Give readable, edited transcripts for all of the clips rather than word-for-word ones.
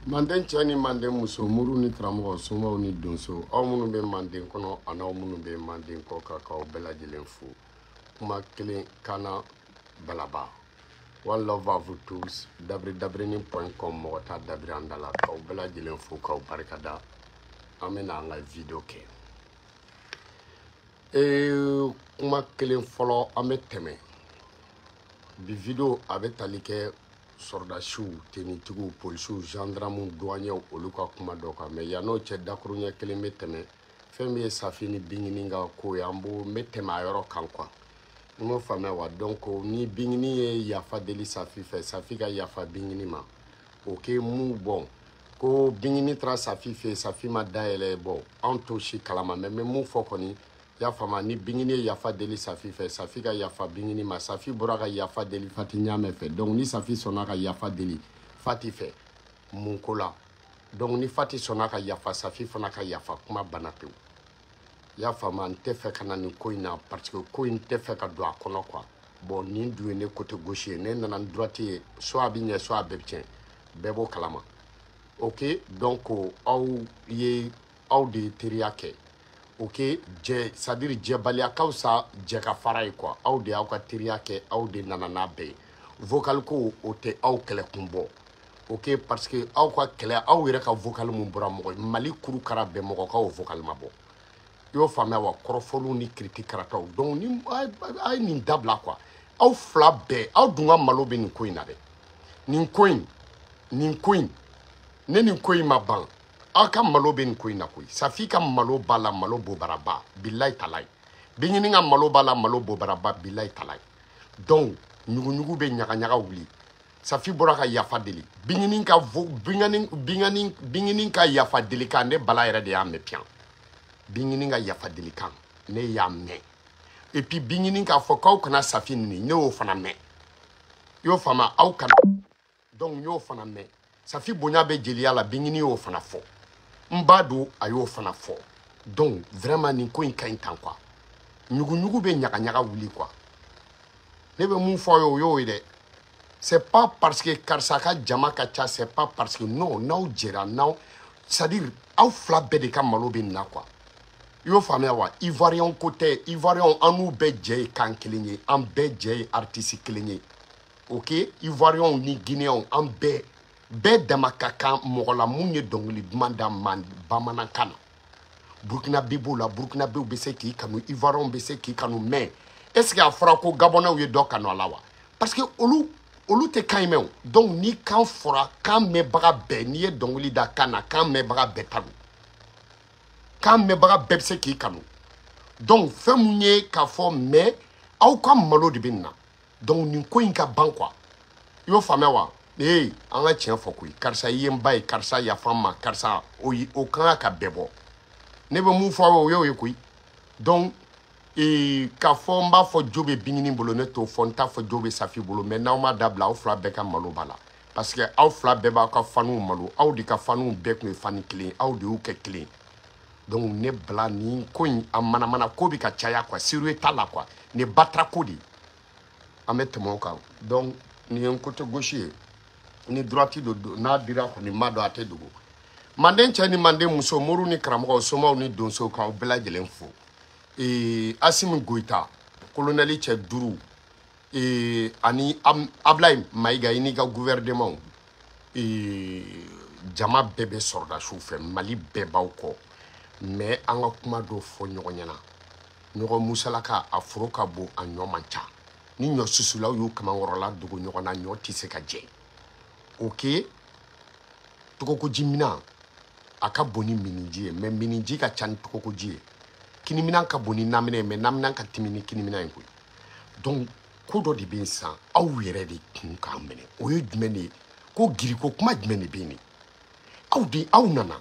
Manden cɛ ni manden muso, muru ni karamɔgɔ, somaw ni donso, aw minnu bɛ manden kɔnɔ ani aw minnu bɛ manden kɔ kan, k'aw bɛɛ lajɛlen fo. Kuma kelen kana balaba. One love à vous tous. Dabiri-dabirinin.com, mɔgɔ t'a dabiri an da la. K'aw bɛɛ lajɛlen fo, k'aw barikada. An bɛna an ka video kɛ. Kuma kelen fɔlɔ, an bɛ tɛmɛ. Bi video a bɛ tali kɛ sɔrɔdasiw, tenitigiw, polisiw, gendarmew, douaniers, olu ka kuma dɔ kan. Mais yann'o cɛ, dakuruɲɛ kelen bɛ tɛmɛ. Fɛn min ye Safi ni Bingini ka ko ye, an b'o n bɛ tɛmɛ a yɔrɔ kan quoi. N m'o faamuya wa? Donc ni Bingini ye yafa deli Safi fɛ, Safi ka yafa Bingini ma, ok, mun bon ko Bingini taara Safi fɛ, Safi ma dayɛlɛ, bon anw t'o si kalama. Mais n bɛ mun fɔ kɔni, y'a faamu, ni Bingini ye yafa deli Safi fɛ, Safi ka yafa Bingini ma. Safi bɔra ka yafa deli Fati Ɲamɛ fɛ. Donc ni Safi sɔnna ka yafa deli Fati fɛ mun ko la? Donc ni Fati sɔnna ka yafa, Safi fana ka yafa, kuma banna pewu. I y'a faamu, n tɛ fɛ ka na nin ko in na parce que ko in tɛ fɛ ka don a kɔnɔ quoi. Bon, nin dun ye ne côté gauche ye, ne nana ni droite ye, soit a bɛ ɲɛ, soit a bɛɛ bɛ tiɲɛ, bɛɛ b'o kalama. Ok, donc aw ye, aw de ye teriya kɛ. Ok, jɛ, c'est à dire jɛbaliya ka fisa jɛ ka fara ye quoi. Aw de y'aw ka teriya kɛ, aw de nana n'a bɛɛ ye. Vocal ko, o tɛ aw kɛlɛkun bɔ. Ok, parce que aw ka kɛlɛ, aw yɛrɛ ka vocal mun bɔra, mɔgɔ Mali kuru kara bɛɛ, mɔgɔ ka o vocal ma bɔ. I y'o faamuya wa? Kɔrɔfɔliw ni kiriti karataw. Donc ni a ye nin dabila quoi. Aw fila bɛɛ, aw dun ka malo bɛ nin ko in na dɛ. Nin ko in, nin ko in, ne nin ko in ma ban, aw ka malo bɛ nin ko in na koyi. Safi ka malo b'a la, malo bobaraba, bilayi talayi. Bingini ka malo b'a la, malo bobaraba, bilayi talayi. Donc ɲuguɲugu bɛ ɲagaɲaga wuli. Safi bɔra ka yafa deli Bingini ka vo Bingini, Bingini, Bingini ka yafa deli kan, ne Bala yɛrɛ de y'a mɛn piyan. Bingini ka yafa deli kan, ne y'a mɛn. Et puis Bingini k'a fɔ k'aw kana Safi nini, ne y'o fana mɛn. I y'o faamu, aw kana. Donc n y'o fana mɛn. Safi bonya bɛ jeliya la, Bingini y'o fana fɔ. N b'a don, a y'o fana fɔ. Donc vraiment nin ko in ka ɲi tan quoi. Ɲuguɲugu bɛ ɲagaɲaga wuli quoi. Ne bɛ mun fɔ aw ye, o y'o ye dɛ. C'est pas parce que karisa ka jama ka ca, c'est pas parce que non, n'aw jɛra, n'aw, c'est à dire aw fila bɛɛ de ka malo bɛ nin na quoi. I y'o faamuya wa? Ivoirien ko tɛ, Ivoirien an n'u bɛɛ jɛ ye kan kelen ye, an bɛɛ jɛ ye artiste kelen ye. Ok, Ivoirien ni Guinéen, an bɛɛ bɛɛ dama ka kan mɔgɔ la mun ye dɔnkili duman da man bamanankan na. Burkinabé b'o la, Burkinabéw bɛ se k'i kanu, Ivoirien bɛ se k'i kanu, mais est ce que a fɔra ko Gabonɛw ye dɔ kanu a la wa? Parce que olu tɛ kan in mɛn o. Donc ni kan fɔra, kan mɛnbaga bɛɛ, n'i ye dɔnkili da kan na, kan mɛnbaga bɛɛ ta don, kan mɛnbaga bɛɛ bɛ se k'i kanu. Donc fɛn mun ye k'a fɔ, mais aw ka malo de bɛ nin na. Donc nin ko in ka ban quoi. I y'o faamuya wa? Ee, an ka tiɲɛ fɔ koyi. Karisa i ye n ba ye, karisa yafa n ma, karisa o o kan ka bɛɛ bɔ. Ne bɛ mun fɔ aw ye, o y'o ye koyi. Donc ee, k'a fɔ n b'a fɔ jo bɛ Bingini bolo, ne t'o fɔ, n t'a fɔ jo bɛ Safi bolo, mais n'aw ma dabila, aw fila bɛɛ ka malo b'a la. Parce que aw fila bɛɛ b'aw ka faniw malo, aw de ka faniw bɛɛ tun ye fani kelen ye, aw de y'u kɛ kelen ye. Donc ne bila nin ko in a manamana ko bɛ ka caya quoi, sérieux t'a la quoi, nin batara ko de ye. An bɛ tɛmɛ o kan. Donc nin ye n côté gauche ye, ni droite don, n'a dira kɔni, n b'a dɔn a tɛ dogo. Manden cɛ ni manden muso, moriw ni karamɔgɔw, somaw ni donsow, k'aw bɛɛ lajɛlen fo. Ee, Asimi Goyita, colonel cɛ duuru, ee, ani Ablaye Mayiga, i n'i ka gouvernement, ee, jama bɛɛ bɛ sɔrɔdasiw fɛ, Mali bɛɛ b'aw kɔ. Mais an ka kuma dɔ fɔ ɲɔgɔn ɲɛna, ɲɔgɔn musalaka, a foro ka bon, a ɲɔ man ca. Ni ɲɔ susulaw y'u kamankɔrɔla dogo ɲɔgɔn na, ɲɔ tɛ se ka jɛ. Ok, tɔgɔkojiminɛn a ka bon ni miniji ye, mais miniji ka ca ni tɔgɔkoji ye. Kiniminɛn ka bon ni naminɛ ye, mais naminɛn ka timi ni kiniminɛn ye koyi. Donc ko dɔ de bɛ yen sisan, aw yɛrɛ de kun k'an minɛ. O ye jumɛn de ye? Ko giriko kuma jumɛn de bɛ yen de? Aw de, aw nana,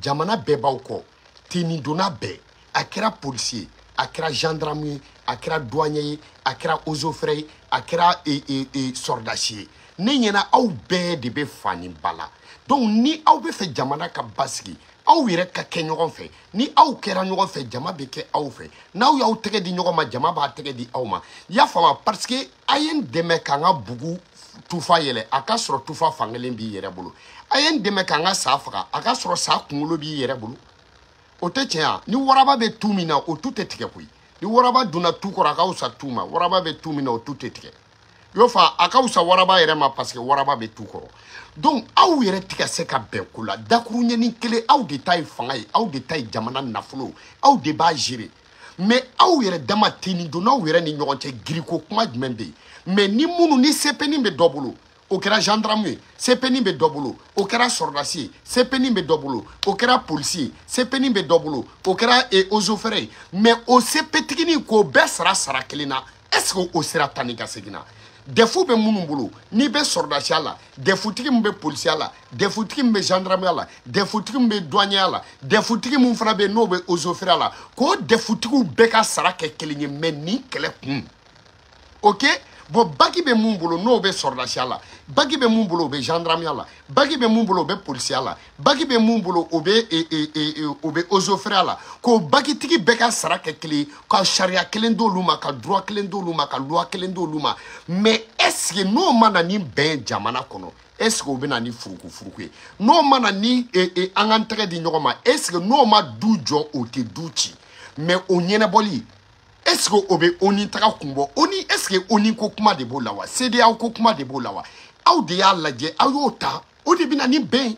jamana bɛɛ b'aw kɔ, tenue donna bɛɛ, a kɛra policier ye, a kɛra gendarme ye, a kɛra douanier ye, a kɛra eaux et forêts ye, a kɛra sɔrɔdasi ye. Ne ɲɛna aw bɛɛ de bɛ fa ni ba la. Donc ni aw bɛ fɛ jamana ka basigi, aw yɛrɛ ka kɛ ɲɔgɔn fɛ. Ni aw kɛra ɲɔgɔn fɛ, jama bɛ kɛ aw fɛ. N'aw y'aw tɛgɛ di ɲɔgɔn ma, jama b'a tɛgɛ di aw ma. I y'a faamu? Parce que a ye n dɛmɛ k'an ka bugu tufa yɛlɛ a ka sɔrɔ tufa fankelen b'i yɛrɛ bolo a ye n dɛmɛ k'an ka sa faga a ka sɔrɔ sa kunkolo b'i yɛrɛ bolo o tɛ tiɲɛ ya ni waraba bɛ tu min na o tu tɛ tigɛ koyi ni waraba donna tu kɔrɔ a ka fisa tu ma waraba bɛ tu min na o tu tɛ tigɛ i y'o fa a ka fisa waraba yɛrɛ ma parce que waraba bɛ tu kɔrɔ donc aw yɛrɛ tɛ ka se ka bɛn ko la dakuruɲɛni kelen aw de ta ye fanga ye aw de ta ye jamana nafolo aw de b'a gérer mais aw yɛrɛ dama teni donn'aw yɛrɛ ni ɲɔgɔn cɛ giriko kuma jumɛn bɛ yen mais ni minnu ni CPN bɛ dɔ bolo o kɛra gendarme ye CPN bɛ dɔ bolo o kɛra sɔrɔdasi ye CPN bɛ dɔ bolo o kɛra polisi ye CPN bɛ dɔ bolo o kɛra eaux et forêts ye mais o CP-tiginin k'o bɛɛ sara sara kelen na est ce que o sera tan ni ka segin na defu bɛ minnu bolo n'i bɛ sɔrɔdasiya la defutigi min bɛ polisiya la defutigi min bɛ gendarmeya la defutigi min bɛ douanier la defutigi min fana bɛ yen n'o bɛ eaux et forêts la k'o defutigiw bɛɛ ka sara kɛ kelen ye mais nin kɛlɛ kun ok bon baki bɛ mun bolo n'o bɛ sɔrɔdasiya la baki bɛ mun bolo o bɛ gendarmeya la baki bɛ mun bolo o bɛ polisiya la baki bɛ mun bolo o bɛ o bɛ eaux et forêts la k'o bakitigi bɛɛ ka sara kɛ kelen ye ka sariya kelen d'olu ma ka droit kelen d'olu ma ka loi kelen d'olu ma mais est ce que n'o ma na ni bɛn jamana kɔnɔ est ce que o bɛ na ni furukufuruku ye n'o ma na ni an k'an tɛgɛ di ɲɔgɔn ma est ce que n'o ma du jɔ o tɛ du ci mais o ɲɛnabɔli est ce que o bɛ ONU taga kun bɔ ONU est ce que ONU ko kuma de b'o la wa CEDEAO ko kuma de b'o la wa aw de y'a lajɛ aw y'o ta o de bɛ na ni bɛn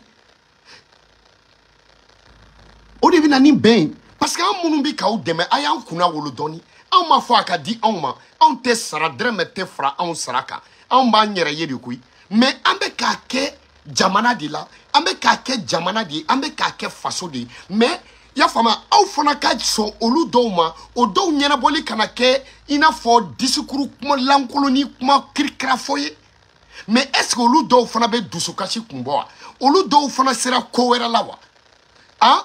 o de bɛ na ni bɛn parce que an minnu bɛ k'aw dɛmɛ a y'an kunna wolo dɔɔni anw m'a fɔ a ka di anw ma anw tɛ sara dɛrɛmɛ tɛ fara anw sara kan anw b'an yɛrɛ ye de koyi mais an bɛ k'a kɛ jamana de la an bɛ k'a kɛ jamana de ye an bɛ k'a kɛ faso de ye mais i y'a faamuya aw fana ka sɔn olu dɔw ma o dɔw ɲɛnabɔli kana kɛ i n'a fɔ discours kuma lankolon ni kuma kirikirafɔ ye mais est ce que olu dɔw fana bɛ dusukasi kun bɔ wa olu dɔw fana sera ko wɛrɛ la wa han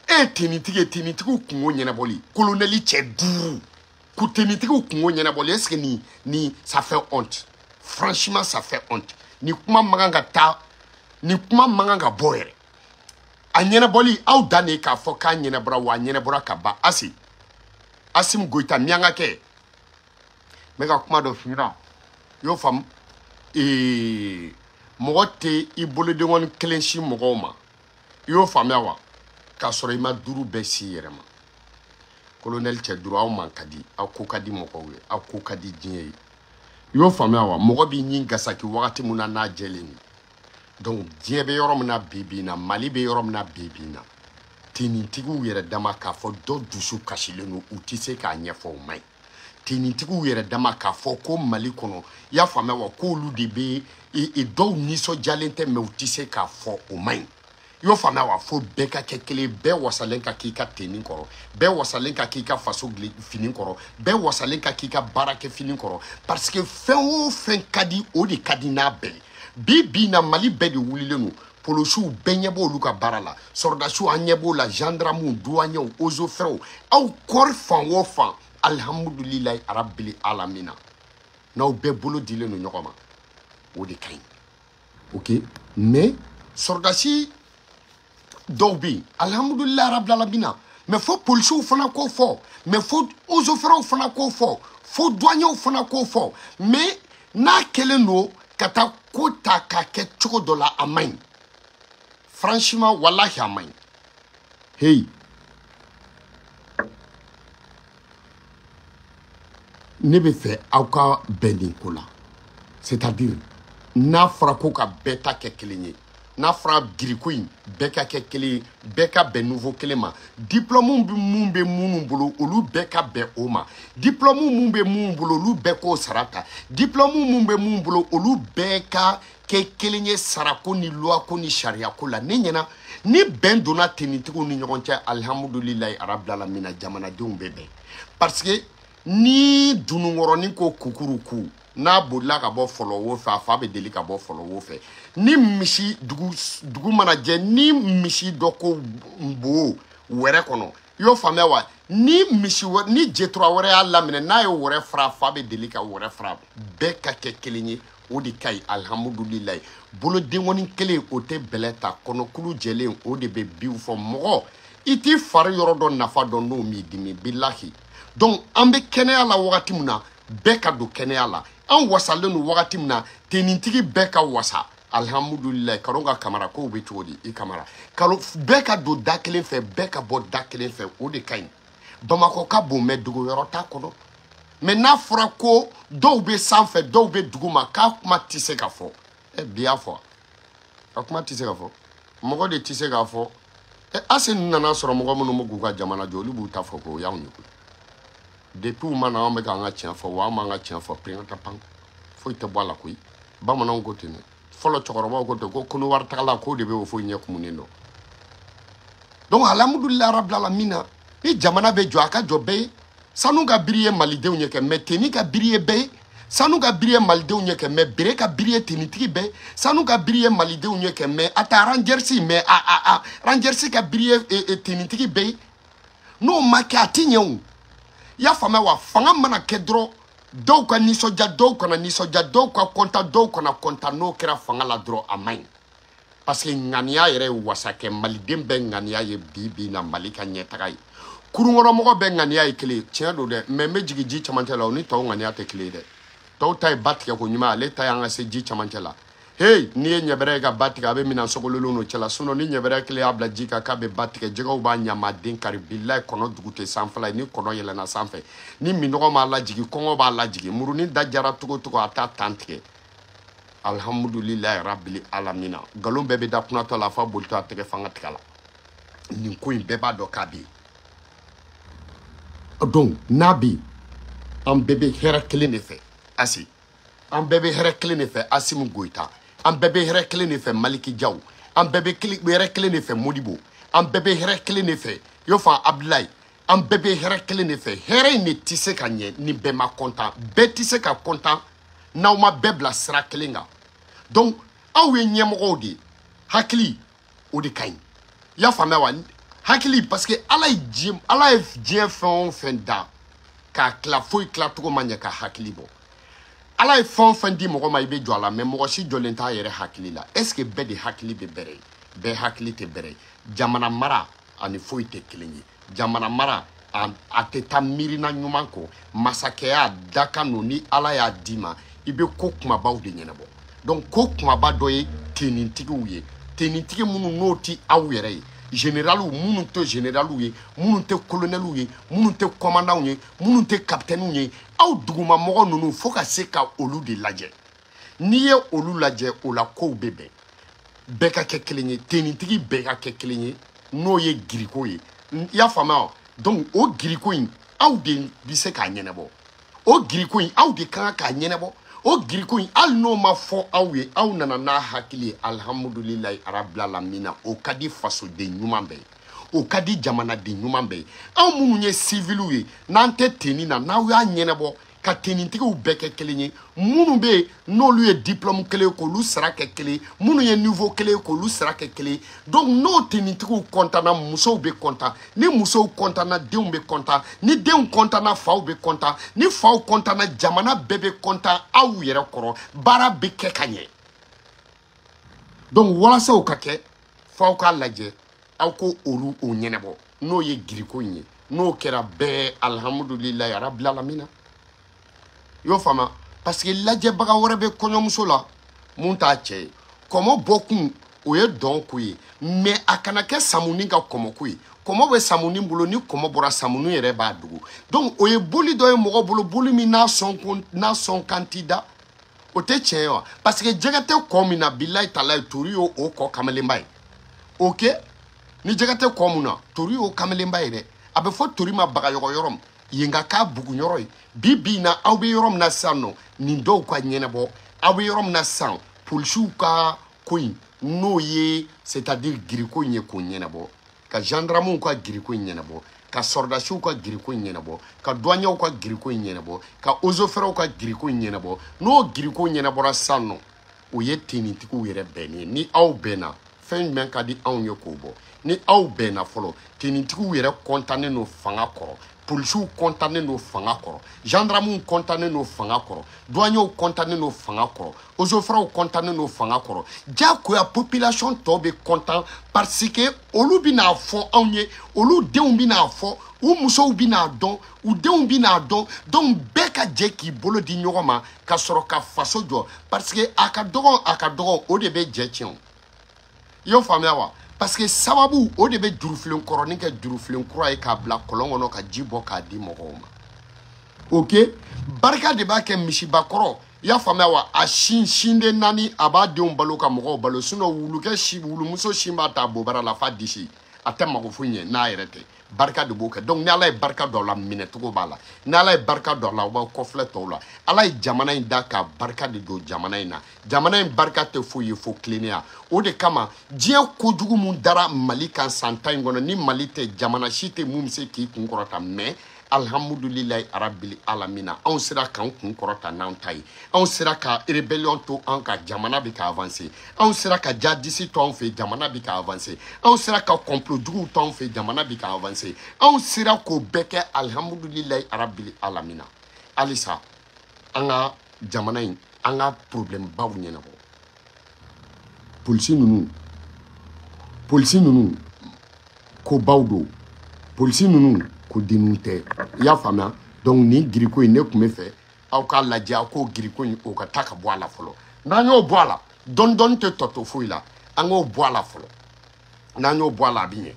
e ye tenitigi ye tenitigiw kungo ɲɛnabɔli kolonɛli cɛ 5 ko tenitigiw kungo ɲɛnabɔli est ce que nin ça fait honte franchement ça fait honte nin kuma man kan ka taa nin kuma man kan ka bɔ yɛrɛ a ɲɛnabɔli aw dan de k'a fɔ k'a ɲɛnabɔra wa a ɲɛnabɔra ka ban Assimi Goïta miyanka kɛ n bɛ ka kuma dɔ f'i ɲɛna i y'o faamu mɔgɔ tɛ i bolodenkɔni kelen si mɔgɔw ma i y'o faamuya wa k'a sɔrɔ i ma 5 bɛɛ si i yɛrɛ ma colonel cɛ 5 aw man ka di aw ko ka di mɔgɔw ye aw ko ka di diɲɛ ye i y'o faamuya wa mɔgɔ b'i ɲin gasaki wagati min na n'a jɛlen don donc diɲɛ bɛ yɔrɔ min na bi bi in na Mali bɛ yɔrɔ min na bi bi in na tenitigiw yɛrɛ dama k'a fɔ dɔ dusu kasilen don u tɛ se k'a ɲɛfɔ o ma ɲi tenitigiw yɛrɛ dama k'a fɔ ko Mali kɔnɔ i y'a faamuya wa k'olu de bɛ dɔw nisɔndiyalen tɛ mais u tɛ se k'a fɔ o ma ɲi i y'o faamuya wa fo bɛɛ ka kɛ kelen bɛɛ wasalen ka k'i ka tenni kɔrɔ bɛɛ wasalen ka k'i ka faso fini kɔrɔ bɛɛ wasalen ka k'i ka baarakɛ fini kɔrɔ parce que fɛn o fɛn ka di o de ka di n'a bɛɛ ye bi bi na Mali bɛɛ de wulilen don polosiw bɛɛ ɲɛ b'olu ka baara la sɔrɔdasiw an ɲɛ b'o la gendarmew douaniers eaux et forêts aw kɔri fan o fan alihamudulilayi arabili alamina n'aw bɛɛ bolo dilen don ɲɔgɔn ma o de ka ɲi ok mais sɔrɔdasi dɔw bɛ yen alihamudulilayi arabili alamina mais fo polisiw fana k'o fɔ mais fo eaux et forêts fana k'o fɔ fo douaniers fana k'o fɔ mais n'a kɛlen don ka taa ko ta k'a kɛ cogo dɔ la a man ɲi franchement walahi a man ɲi hey ne bɛ fɛ aw ka bɛn nin ko la c'est à dire n'a fɔra ko ka bɛɛ ta kɛ kelen ye n'a fɔra giriko in bɛɛ ka kɛ kelen ye bɛɛ ka bɛn niveau kelen ma diplôme bɛ mun bɛ minnu bolo olu bɛɛ ka bɛn o ma diplôme mun bɛ minnu bolo olu bɛɛ k'o sara ta diplôme mun bɛ minnu bolo olu bɛɛ ka kɛ kelen ye sarako ni loi ko ni sariya ko la ne ɲɛna ni bɛn donna tenitigiw ni ɲɔgɔn cɛ alihamudulilayi arabilalamina jamanadenw bɛ bɛn parce que ni dununkɔrɔnin ko kukuruku n'a bolila ka bɔ fɔlɔ wo fɛ a fa bɛ deli ka bɔ fɔlɔ wo fɛ ni misi dugu mana jɛ ni misi dɔ ko bo wɛrɛ kɔnɔ i y'o faamuya wa ni misi ni jetura wɛrɛ y'a laminɛ n'a ye wɛrɛ fara a fa bɛ deli ka wɛrɛ fara bɛɛ ka kɛ kelen ye o de ka ɲi alihamudulilayi bolodenkɔni kelen o tɛ bɛlɛ ta kɔnɔkulu jɛlen o de bɛ biw fɔ mɔgɔ i t'i fari yɔrɔ dɔ nafa dɔn n'o m'i dimi bilahi donc an bɛ kɛnɛya la wagati min na bɛɛ ka don kɛnɛya la An wasalen don wagati min na, tenitigi bɛɛ ka wasa. Alhamdulilayi, Karon ka kamara kow bɛ cogo di i kamara? Kalo bɛɛ ka don da kelen fɛ, bɛɛ ka bɔ da kelen fɛ, o de ka ɲi. Bamakɔ ka bon mɛ dogo yɔrɔ t'a kɔnɔ. Mɛ n'a fɔra ko dɔw bɛ sanfɛ, dɔw bɛ duguma, k'a kuma tɛ se ka fɔ. Bi y'a fɔ, a kuma tɛ se ka fɔ. Mɔgɔ de tɛ se k'a fɔ. Ase ninnu nana sɔrɔ mɔgɔ minnu bɛ k'u ka jamana jɔ, olu b'u ta fɔ k'o y'anw ye koyi. Depuis u ma na, anw bɛ k'an ka tiɲɛ fɔ, wa an b'an ka tiɲɛ fɔ pirinkata pan. Foyi tɛ bɔ a la koyi. Bamananw ko ten dɛ. Fɔlɔ cɛkɔrɔbaw ko ten ko Kɔnɔwari tagala k'o de bɛ o foyi ɲɛ kumunen dɔn. Donc alhamdulilayi rabbil alamina, ni jamana bɛ jɔ a ka jɔ bɛɛ ye. Sanu ka biri ye malidenw ye kɛ, mɛ teni ka biri ye bɛɛ ye. Sanu ka biri ye malidenw ye kɛ, mɛ bere ka biri ye tenitigi bɛɛ. Sanu ka biri ye malidenw ye kɛ, mɛ a ta rangersi, mɛ a rangersi ka biri ye tenitigi bɛɛ ye. N'o ma kɛ a ti ɲɛ o. I y'a faamuya wa? Fanga mana kɛ dɔrɔn, dɔw ka nisɔndiya, dɔw kana nisɔndiya, dɔw ka kɔntan, dɔw kana kɔntan. N'o kɛra fanga la dɔrɔn, a man ɲi. Parce que ŋaniya yɛrɛ ye wasa kɛ. Maliden bɛɛ ŋaniya ye bi bi na Mali ka ɲɛtaga ye. Kurunkɔnɔmɔgɔ bɛɛ ŋaniya ye kelen ye, tiɲɛ don dɛ, mɛ n bɛ jigin ji camancɛ la, o ni tɔw ŋaniya tɛ kelen ye dɛ. Tɔw ta ye ba tigɛ ko ɲuman, ale ta y'an ka se ji camancɛ la. Hey, n'i ye ɲɛbɛrɛ ye ka ba tigɛ, a bɛ minɛn sogololen don cɛ la. Sinon ni ɲɛbɛrɛ kelen y'a bila ji kan k'a bɛ ba tigɛ, jɛgɛw b'a ɲamaden kari. Bilayi, kɔnɔ dugu tɛ sanfɛla ye. Ni kɔnɔ yɛlɛnna sanfɛ, ni minɔgɔ m'a lajigin, kɔngɔ b'a lajigin. Murunin da jara cogo cogo, a t'a tan tigɛ. Alhamdulilayi rabili alamina. Nkalon bɛɛ bɛ da kunnatɔ la, f'a bolitɔ a tɛgɛ fanga tigɛ la. Nin ko in bɛɛ b'a dɔn k'a bɛ yen. Donc n'a bɛ yen, an bɛɛ bɛ hɛrɛ kelen de fɛ. Asi, an bɛɛ bɛ hɛrɛ kelen de fɛ. Asimi Goyita, an bɛɛ bɛ hɛrɛ kelen de fɛ. Maliki Jaw, an bɛɛ bɛ hɛrɛ kelen de fɛ. Modibo, an bɛɛ bɛ hɛrɛ kelen de fɛ. Yofa Abdulayi, an bɛɛ bɛ hɛrɛ kelen de fɛ. Hɛrɛ in de tɛ se ka ɲɛ ni bɛɛ ma kɔntan. Bɛɛ tɛ se ka kɔntan n'aw ma bɛɛ bila sira kelen kan. Donc aw ye ɲɛmɔgɔw de ye, hakili o de ka ɲi. I y'a faamuya wa? Hakili, parce que Ala ye diɲɛ fɛn o fɛn da k'a tila, foyi tilacogo ma ɲɛ ka hakili bɔ. Ala ye fɛn o fɛn di mɔgɔ ma, i bɛ jɔ a la, mɛ mɔgɔ si jɔlen t'a yɛrɛ hakili la. Est ce que bɛɛ de hakili bɛ bɛrɛ ye? Bɛɛ hakili tɛ bɛrɛ ye. Jamana mara ani foyi tɛ kelen ye. Jamana mara a tɛ taa miirina ɲuman kɔ. Masakɛya dakan don, ni Ala y'a d'i ma, i bɛ ko kumabaw de ɲɛnabɔ. Donc ko kumaba dɔ ye tenitigiw ye, tenitigi minnu n'o ti aw yɛrɛ ye, généraliw minnu tɛ généraliw ye, minnu tɛ colonɛliw ye, minnu tɛ commandants ye, minnu tɛ capitaines ye, aw dugumamɔgɔ ninnu fo ka se ka olu de lajɛ. N'i ye olu lajɛ, o la kow bɛ bɛn. Bɛɛ ka kɛ kelen ye, tenitigi bɛɛ ka kɛ kelen ye, n'o ye giriko ye. I y'a faamuya wa? Donc o giriko in, aw de bɛ se k'a ɲɛnabɔ. O giriko in, aw de kan k'a ɲɛnabɔ. O giriko in, hali n'o ma fɔ aw ye, aw nana n'a hakili ye, alhamdulilayi rabbil alamina. O ka di fasoden ɲuman bɛɛ ye, o ka di jamanaden ɲuman bɛɛ ye. Anw minnu ye siviliw ye, n'an tɛ teni na, n'aw y'a ɲɛnabɔ ka tenitigiw bɛɛ kɛ kelen ye, minnu bɛ yen n'olu ye diplôme kelen ye k'olu sara kɛ kelen ye, minnu ye niveau kelen ye k'olu sara kɛ kelen ye. Donc n'o tenitigiw kɔntanna, musow bɛ kɔntan. Ni musow kɔntanna, denw bɛ kɔntan. Ni denw kɔntanna, faw bɛ kɔntan. Ni faw kɔntanna, jamana bɛɛ bɛ kɔntan aw yɛrɛ kɔrɔ. Baara bɛ kɛ ka ɲɛ. Donc walasa o ka kɛ, f'aw k'a lajɛ, aw ko olu o ɲɛnabɔ, n'o ye giriko in ye. N'o kɛra bɛɛ, alhamdulilayi rabbil alamina. I y'o faamuya? Parce que lajɛbaga wɛrɛ bɛ kɔɲɔmuso la mun t'a cɛ ye. Kɔmɔ bɔkun o ye dɔn ko ye, mɛ a kana kɛ samuni ka kɔmɔko ye. Kɔmɔ bɛ samuni bolo, ni kɔmɔ bɔra samuni yɛrɛ b'a dogo. Donc o ye boli dɔ ye mɔgɔ bolo, boli min n'a sɔn kan t'i da, o tɛ tiɲɛ ye wa? Parce que jɛgɛ tɛ kɔ min na, bilayi talayi, tori y'o o kɔ kamalenba ye. Ok, ni jɛgɛ tɛ kɔ mun na, tori y'o kamalenba ye dɛ. A bɛ fɔ tori ma bagayɔgɔ yɔrɔ min, yen ka k'a bugun yɔrɔ ye. Bi bi in na, aw bɛ yɔrɔ min na sisan nɔ, nin dɔw ka ɲɛnabɔ. Aw bɛ yɔrɔ min na sisan, polisiw ka ko in, n'o ye c'est à dire giriko in ye, k'o ɲɛnabɔ, ka gendarmew ka giriko in ɲɛnabɔ, ka sɔrɔdasiw ka giriko in ɲɛnabɔ, ka douaniers ka giriko in ɲɛnabɔ, ka eaux et forêts ka giriko in ɲɛnabɔ. N'o giriko ɲɛnabɔra sisan nɔ, o ye tenitigiw yɛrɛ bɛnnen ye. Ni aw bɛnna, fɛn jumɛn ka di anw ye k'o bɔ? Ni aw bɛnna fɔlɔ, tenitigiw yɛrɛ kɔntannen don fanga kɔrɔ, polisiw kɔntannen don fanga kɔrɔ, gendarmew kɔntannen don fanga kɔrɔ, douaniers kɔntannen don fanga kɔrɔ, eaux et forêts kɔntannen don fanga kɔrɔ. Diyagoya population tɔ bɛ kɔntan, parce que olu bɛna fɔ anw ye, olu denw bɛna fɔ, U musow bɛ n'a dɔn, u denw bɛ n'a dɔn. Donc bɛɛ ka jɛ k'i bolo di ɲɔgɔn ma ka sɔrɔ ka faso jɔ, parce que a ka dɔgɔn, a ka dɔgɔn, o de bɛ jɛ tiɲɛ o. I y'o faamuya wa? Parce que sababu o de bɛ jurufilen kɔrɔnin kɛ jurufilen kura ye k'a bila kɔlɔn kɔnɔ ka ji bɔ k'a di mɔgɔw ma. Ok, barika de b'a kɛ misibakɔrɔ. I y'a faamuya wa? A sin sinden naani a b'a denw balo ka mɔgɔw balo. Sinon wulukɛ si, wulumuso sin b'a ta bobara la f'a disi, a tɛ mago foyi ɲɛ n'a yɛrɛ tɛ. Barika de b'o kɛ. Donc ni Ala ye barika don a la, minɛcogo b'a la. Ni Ala ye barika don a la, aw b'aw kɔfilɛ tɔw la. Ala ye jamana in da ka barika de don jamana in na. Jamana in barika tɛ foyi ye fo tilennenya. O de kama diɲɛ kojugu mun dara Mali kan san 10 in kɔnɔ, ni Mali tɛ, jamana si tɛ mun bɛ se k'i kun kɔrɔta. Mais alhamdulilayi arabili alamina, anw sera k'an kun kɔrɔta n'an ta ye. Anw sera ka rébellion to an ka jamana bɛ ka avancer. Anw sera ka jadisi to anw fɛ, jamana bɛ ka avancer. Anw sera ka complot juguw to anw fɛ, jamana bɛ ka avancer. Anw sera k'o bɛɛ kɛ, alhamdulilayi arabili alamina. Halisa an ka jamana in, an ka problème baw ɲɛnabɔ. Polisi ninnu ko baw don, polisi ninnu ko denninw tɛ. I y'a faamuya? Donc nin giriko in, ne tun bɛ fɛ aw k'a lajɛ, aw k'o giriko in o ka taa ka bɔ a la fɔlɔ. N'an y'o bɔ a la, dɔɔni dɔɔni tɛ tɔ to foyi la. An k'o bɔ a la fɔlɔ. N'an y'o bɔ a la, a bɛ ɲɛ.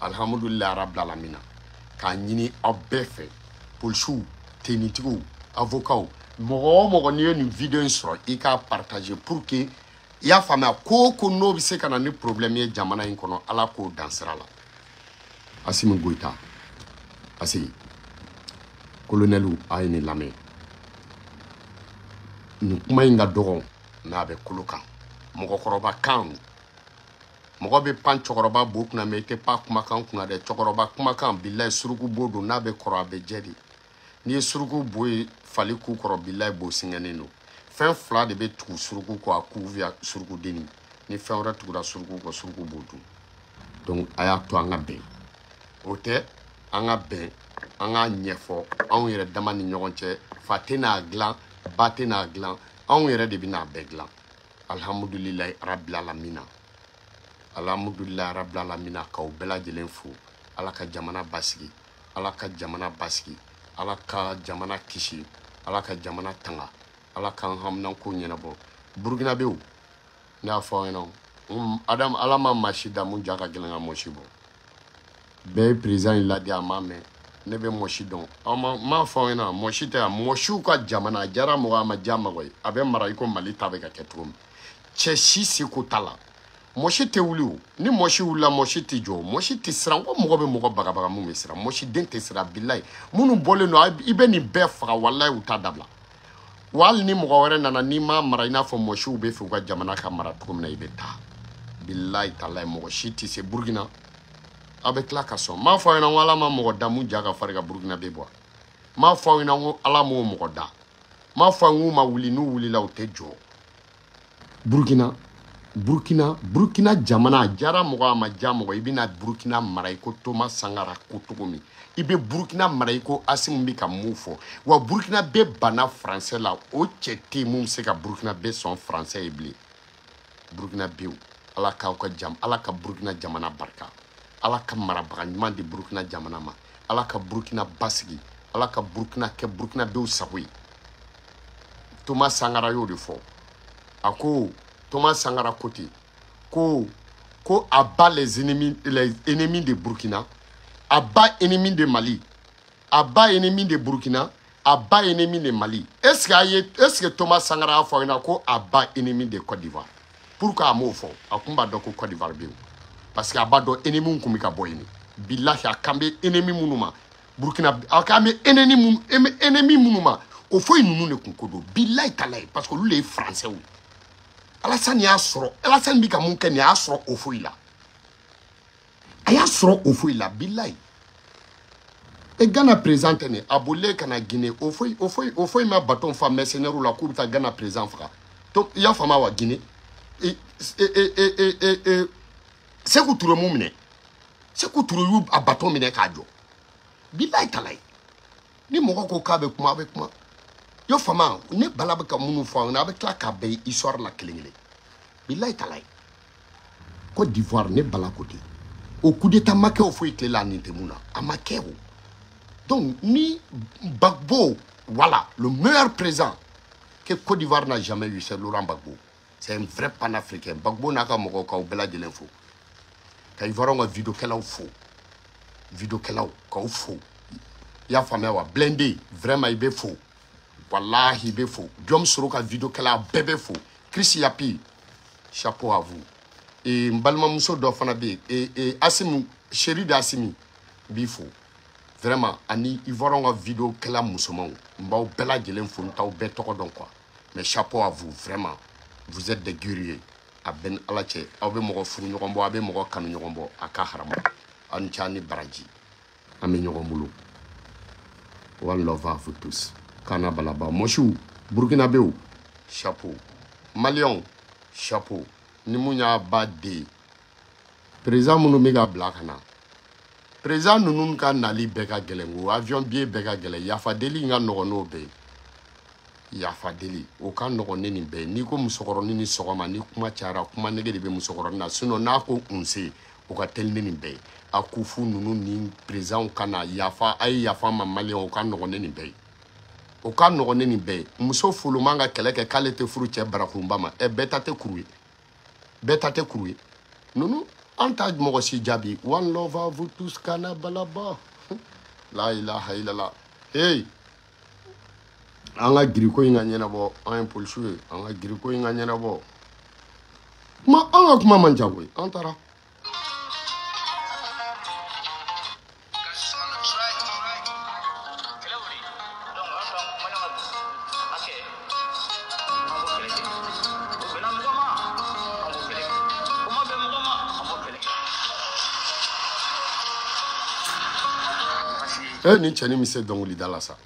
Alhamdulilayi rabil alamina. K'a ɲini aw bɛɛ fɛ, polisiw, tenitigiw, avocats, mɔgɔ o mɔgɔ n'i ye nin video in sɔrɔ, i k'a partager pour que, i y'a faamuya, ko o ko n'o bɛ se ka na ni problème ye jamana in kɔnɔ, Ala k'o dan sira la. Assimi Goïta, Asi, colonel, a ye nin lamɛn. Nin kuma in ka dɔgɔn, mais a bɛ kolo kan. Mɔgɔkɔrɔba kan, mɔgɔ bɛ pan cɛkɔrɔba bo kunna, mais i tɛ pan kumakan kunna dɛ. Cɛkɔrɔba kumakan, bilayi, suruku bo don, n'a bɛ kɔrɔ a bɛ jɛ de. N'i ye suruku bo ye fali ku kɔrɔ, bilayi, bo sɛgɛnnen don. Fɛn fila de bɛ tugu suruku kɔ, a ku via surukudenni. Ni fɛn wɛrɛ tugura suruku kɔ, suruku b'o dun. Donc a y'a to an ka bɛn. O tɛ an ka bɛn, an k'a ɲɛfɔ anw yɛrɛ dama ni ɲɔgɔn cɛ. Fa tɛ n'a dilan, ba tɛ n'a dilan, anw yɛrɛ de bɛ n'a bɛɛ dilan. Alhamdulilayi rabil alamina, alhamdulilayi rabil alamina. K'aw bɛɛ lajɛlen fo. Ala ka jamana basigi, Ala ka jamana basigi, Ala ka jamana kisi, Ala ka jamana tanga, Ala k'an haminanko ɲɛnabɔ. Burukinabew, ne y'a fɔ aw ɲɛna, Adam, Ala ma maa si da mun ja ka gɛlɛn ka mɔsi bɔ. Bɛɛ ye président in ladi, a ma mɛn. Ne bɛ mɔsi dɔn, aw ma m'a fɔ aw ɲɛna, mɔsi tɛ yan. Mɔsiw ka jamana, a diyara mɔgɔ, a ma diya mɔgɔ ye, a bɛ mara i ko Mali ta bɛ ka kɛ cogo min. Cɛ si seko t'a la. Mɔsi tɛ wuli o, ni mɔsi wulila, mɔsi tɛ jɔ, mɔsi tɛ siran. Ko mɔgɔ bɛ mɔgɔ bagabaga, mun bɛ siran? Mɔsi den tɛ siran, bilayi. Minnu bɔlen don, i bɛ nin bɛɛ faga, walayi, u t'a dabila. Wa hali ni mɔgɔ wɛrɛ nana, n'i m'a mara i n'a fɔ mɔsiw bɛ fɛ u ka jamana ka mara cogo min na, i bɛ taa. Bilayi talayi, mɔgɔ si tɛ se Burukina. Aw bɛ tila ka sɔn. N m'a fɔ aw ɲɛna ko Ala ma mɔgɔ da mun ja ka farin ka Burukina bɛ bɔ. N m'a fɔ aw ɲɛna ko Ala m'o mɔgɔ da. N m'a fɔ aw ɲɛna k'u ma wuli, n'u wulila u tɛ jɔ. Burukina, Burukina, Burukina jamana, a diyara mɔgɔ, a ma diya mɔgɔ, i bɛna Burukina mara i ko Thomas Sankara ko cogo min. I bɛ Burukina mara i ko Assimi bɛ ka mun fɔ. Wa Burukina bɛɛ banna français la, o cɛ tɛ yen mun bɛ se ka Burukina bɛɛ sɔn français ye bilen. Burukina bɛ yen, Ala k'aw ka jam, Ala ka Burukina jamana barika. Ala ka marabaga ɲuman di Burukina jamana ma. Ala ka Burukina basigi. Ala ka Burukina kɛ Burukinabew sago ye. Thomas Sankara y'o de fɔ. A ko Thomas Sankara ko ten ko à bas les ennemis, les ennemis de Burkina, à bas ennemis de Mali, à bas ennemis de Burkina, à bas ennemis de Mali. Est-ce que Thomas Sankara y'a fɔ aw ɲɛna ko à bas ennemis de Côte d'Ivoire? Pourquoi a m'o fɔ? A kun b'a dɔn ko Côte d'Ivoire bɛ yen. Parce que a b'a dɔn ennemi kun bɛ ka bɔ yen. Bilahi, a kan bɛ ennemi minnu ma Burkina, a kan bɛ ennemi minnu ma, o foyi ninnu de kun ko don. Bilahi talahi, parce que olu de ye français ye. Alassane y'a sɔrɔ, Alassane bɛ ka mun kɛ nin, a y'a sɔrɔ o foyi la. A y'a sɔrɔ o foyi la, bilahi. E Ghana président tɛ nin, a bolilen ka na Guinée, o foyi ma bateau fa mercenaires la k'u bɛ taa Ghana président faga. To, i y'a faamu wa? Guinée, e e e e e e Sékou Touré mun minɛ, Sékou Touré y'u a bateau minɛ k'a jɔ. Bilahi talahi. Ni mɔgɔ ko k'a bɛ kuma, a bɛ kuma. Y'o faamu, ne bala bɛ ka minnu fɔ aw ɲɛna, a bɛ tila k'a bɛɛ histoire la kelen kelen. Bilahi talahi. Côte d'Ivoire, ne bala ko ten. O coup d'état ma kɛ o foyi tile la nin tɛ mun na a ma kɛ o. Donc ni Gbagbo, voilà le meilleur président que Côte d'Ivoire n'a jamais eu, c'est Laurent Gbagbo. C'est un vrai panafricain. Gbagbo n'a ka mɔgɔw k'aw bɛɛ lajɛlen fo, ka Ivoirien ka vidéokɛlaw fo, vidéokɛlaw k'aw fo. I y'a faamuya wa? Blindé, vraiment i bɛ fo, walahi i bɛ fo. Jɔn sɔrɔ ka vidéokɛla bɛɛ bɛ fo. Chris Yapi, chapeau à vous. Et n balimamuso dɔ fana bɛ yen, et Asimi, chéri de Asimi, n b'i fo vraiment. Ani Ivoirien ka vidéokɛla musomanw, n b'aw bɛɛ lajɛlen fo, n t'aw bɛɛ tɔgɔ dɔn quoi, mais chapeau à vous, vraiment vous êtes des guerriers. A bɛɛ ni Ala cɛ, aw bɛ mɔgɔ furu ɲɔgɔn bɔ, aw bɛ mɔgɔ kanu ɲɔgɔn bɔ, a ka haramu. Aw ni ce, aw ni baraji, an bɛ ɲɔgɔn bolo. One love à vous tous. Kana balaba mɔsiw, Burkinabéw, chapeau. Maliyɛnw, chapeau. Ni mun y'a ba den président minnu bɛ ka bila ka na, président ninnu ka nali bɛɛ ka gɛlɛn o, avion billet bɛɛ ka gɛlɛn, yafa deli in ka nɔgɔn n'o bɛɛ ye. Yafa deli o ka nɔgɔn ni nin bɛɛ ye. N'i ko musokɔrɔnin ni sɔgɔma, ni kuma cayara, kuma nege de bɛ musokɔrɔnin na. Sinon n'a ko nse, o ka teli ni nin bɛɛ ye. A kufu ninnu ni présidentw ka na yafa, a ye yafa ma maliyɛnw, o ka nɔgɔn ni nin bɛɛ ye. O ka nɔgɔn ni nin bɛɛ ye. Muso folo man ka kɛlɛ kɛ k'ale tɛ furu cɛ barakurunba ma. Ɛ, bɛɛ ta tɛ kuru ye, bɛɛ ta tɛ kuru ye. Ninnu an t'a mɔgɔ si jaabi. One love à vous tous. Kana balaba, la ilaha illallah. Hey, an ka giriko in ka ɲɛnabɔ, an ye polisiw ye, an ka giriko in ka ɲɛnabɔ. Kuma, an ka kuma man ca koyi, an taara. Ni cɛnin bɛ se dɔnkilida la sa.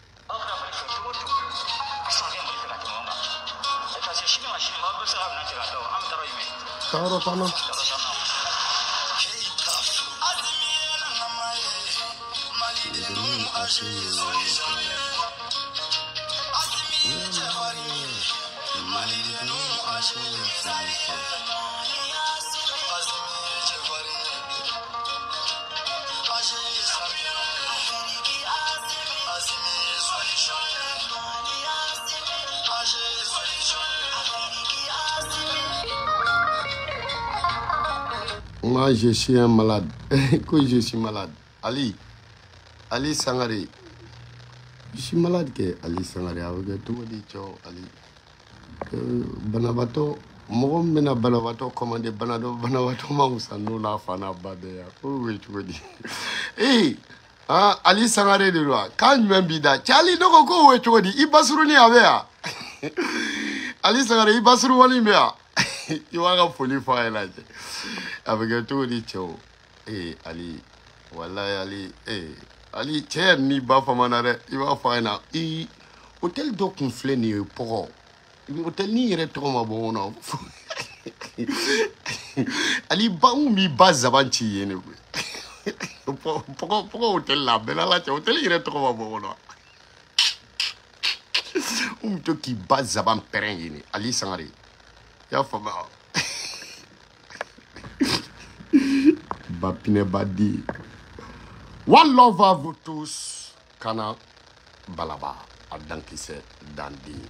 Taayɔrɔ t'an na. Moi, je suis un malade. Que je suis malade. Ali, Ali Sangare. Je suis malade que Ali Sangare. Avec tout le monde, Ali. Banabato, mɔgɔ min bɛna banabaatɔ commandé, banabaatɔ ma wusa n'o n'a fa n'a ba bɛɛ ye ko bɛ cogo di? Ee, ah, Ali Sangare de don wa? Kan jumɛn b'i da? Cɛ Ali, ne ko k'o bɛ cogo di? I basurunin a bɛ yan? Ali Sangare, i basurumani bɛ yan? I b'a ka foli fɔ a ɲɛna cɛ. A bɛ kɛ cogo di cɛw? Ee Ali, walayi Ali, ee Ali, cɛ yɛrɛ n'i ba fama na dɛ, i b'a fɔ a ɲɛna. Ee, hôtel dɔ kun filɛ nin ye Pɔgɔ. Hôtel ni yɛrɛ tɔgɔ ma bɔ n kɔnɔ. Ali ba n kun b'i ba zaban ci yen de koyi. Pɔgɔ Pɔgɔ hôtel la, a bɛɛ n'Ala cɛ, hôtel yɛrɛ tɔgɔ ma bɔ n kɔnɔ. N kun bɛ to k'i ba zaban pɛrɛn yen de, Ali Sangare. I y'a faamuya? Ba pinɛba di. One love à vous tous. Kana balaba a dankisɛ danden.